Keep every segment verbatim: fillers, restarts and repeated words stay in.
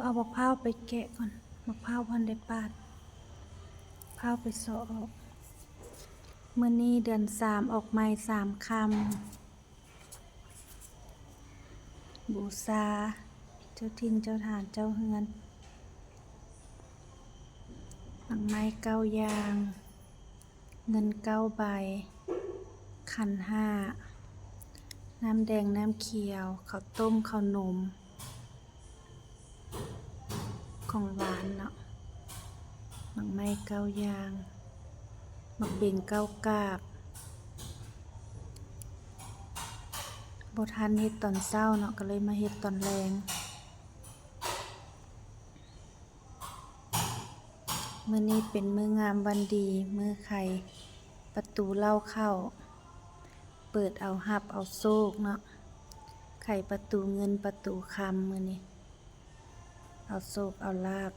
เอาบักพร้าวไปแกะก่อน บักพร้าวพันได้ปาด พร้าวไปเสาะออก มื้อนี้เดือนสามออกใหม่สามค่ำ บูชาเจ้าถิ่นเจ้าฐานเจ้าเฮือน หมากไม้เก้าอย่าง เงินเก้าใบ ขันห้า น้ำแดงน้ำเขียว ข้าวต้มข้าวนม ของหวานเนาะ หมากไม้เก้าอย่าง หมากเบงเก้ากาบ บ่ทันเฮ็ดตอนเช้าเนาะ ก็เลยมาเฮ็ดตอนแลง มื้อนี้เป็นมื้องามวันดี มื้อไขประตูเหล้าเข้า เปิดเอาฮับเอาโชคเนาะ ไขประตูเงินประตูคำมื้อนี้ เอาโชคเอาลาภ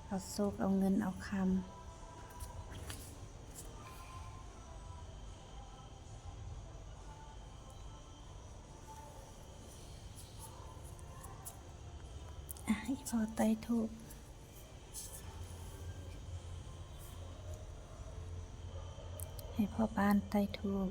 เอาโชคเอาเงินเอาคำ อ่ะ อีพ่อไต้ธูป ให้พ่อบ้านไต้ธูป